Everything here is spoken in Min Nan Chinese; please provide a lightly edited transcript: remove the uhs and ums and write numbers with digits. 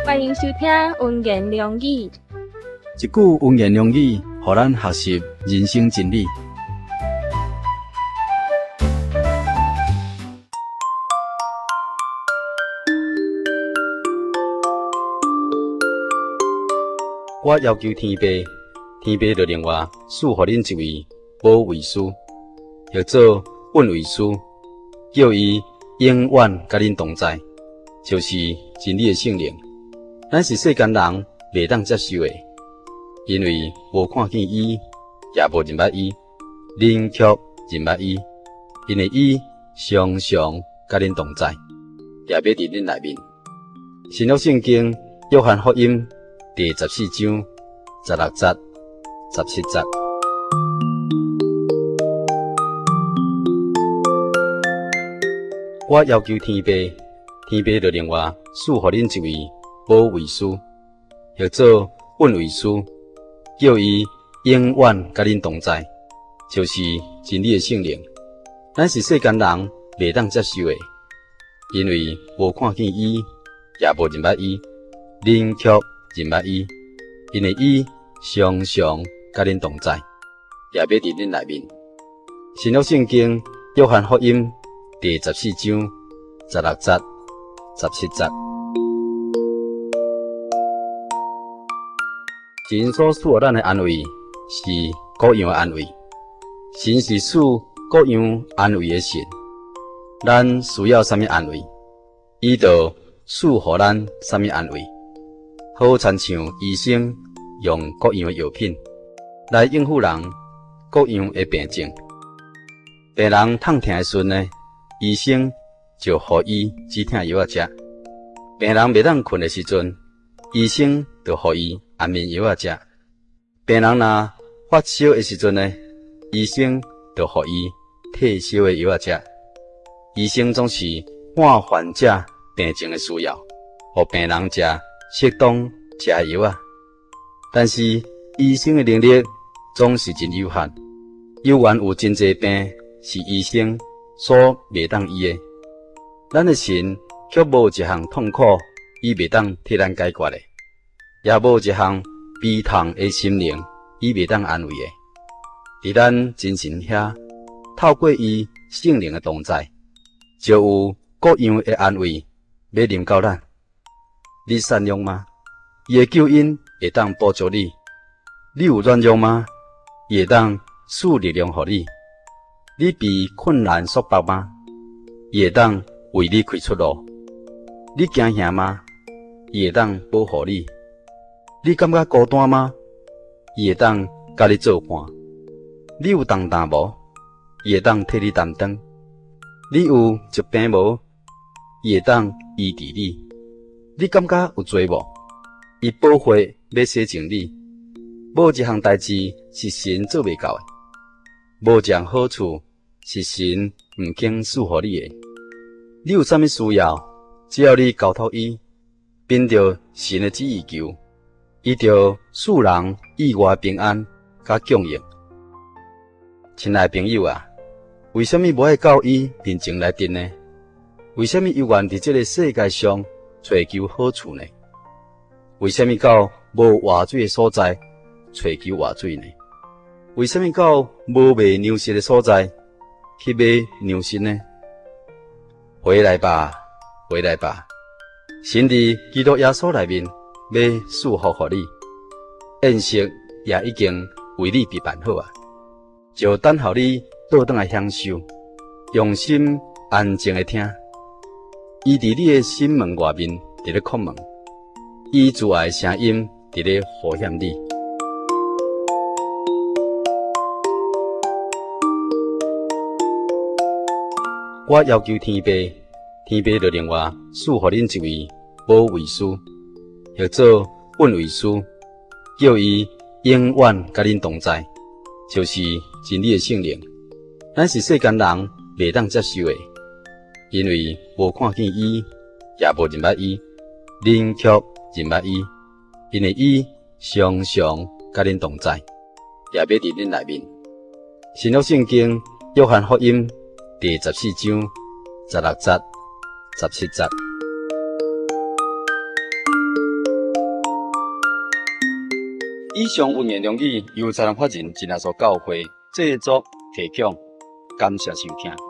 歡迎收聽溫言良語。一句溫言良語，予咱學習人生真理。我要求天父，天父就另外賜予恁一位保惠師，號做訓慰師，叫伊永遠佮恁同在，就是真理的聖靈。咱是世間人袂當接受的，因為無看見伊，也無認捌伊，恁卻認捌伊，因為伊常常佮恁同在，也欲佇恁內面。新約聖經約翰福音第十四章十六節、十七節。我要求天父，天父就另外賜予恁一位保惠師，號做訓慰師，叫伊永遠佮恁同在，就是真理的聖靈。咱是世間人袂當接受的，因為無看見伊，也無認捌伊，恁卻認捌伊，因為伊常常佮恁同在，也欲佇恁內面。新約聖經約翰福音第十四章十六節、十七節。神所賜予咱的安慰是各樣的安慰，神是賜各樣安慰的神。咱需要啥物安慰，伊就賜予咱啥物安慰。好親像醫生用各樣的藥品來應付人各樣的病症。病人痛疼的時陣呢，醫生就予伊止疼藥仔食；病人袂當睏的時陣，醫生就予伊安眠藥仔食；病人若發燒的時陣呢，醫生就予伊退燒的藥仔食。醫生總是看患者病情的需要，予病人食適當食的藥仔。但是醫生的能力總是真有限，猶原有真濟病是醫生所袂當醫的。咱的神卻無一項痛苦，伊袂當替咱解決的，也無一項悲痛的心靈，伊袂當安慰的。佇咱真神遐，透過伊聖靈的同在，就有各樣的安慰欲臨到咱。你善良嗎？伊的救恩會當補足你。你有軟弱嗎？伊會當賜力量予你。你被困難束縛嗎？伊會當為你開出路。你驚嚇嗎？伊會當保護你。你感覺孤單嗎？伊會當佮你做伴。你有重擔無？伊會當替你擔當。你有疾病無？伊會當醫治你。你感覺有罪無？伊寶血欲洗淨你。無一項代誌是神做袂到的，無一項好處是神毋肯賜予你的。你有啥物需要，只要你交託伊，憑著神的旨意求，伊就賜人意外平安佮供應。親愛的朋友啊，為啥物無愛到伊面前來陣呢？為啥物猶原佇這个世界上揣求好處呢？為啥物到無活水的所在揣求活水呢？為啥物到無賣糧食的所在去買糧食呢？回來吧，回來吧！神佇基督耶穌內面欲賜福予你，宴席也已經為你備辦好啊！就等候你倒轉來享受，用心安靜的聽。伊佇你的心門外面佇咧叩門，伊慈愛的聲音佇咧呼喊你。我要求天父，天父就另外賜予恁一位保惠師，號做訓慰師，叫伊永遠佮恁同在，就是真理的聖靈。咱是世間人袂當接受的，因為無看見伊，也無認捌伊，恁卻認捌伊，因為伊常常佮恁同在，也欲佇恁內面。新約聖經約翰福音第十四章十六節、十七節。以上溫言良語由財團法人真耶穌教會製作提供，感謝收聽。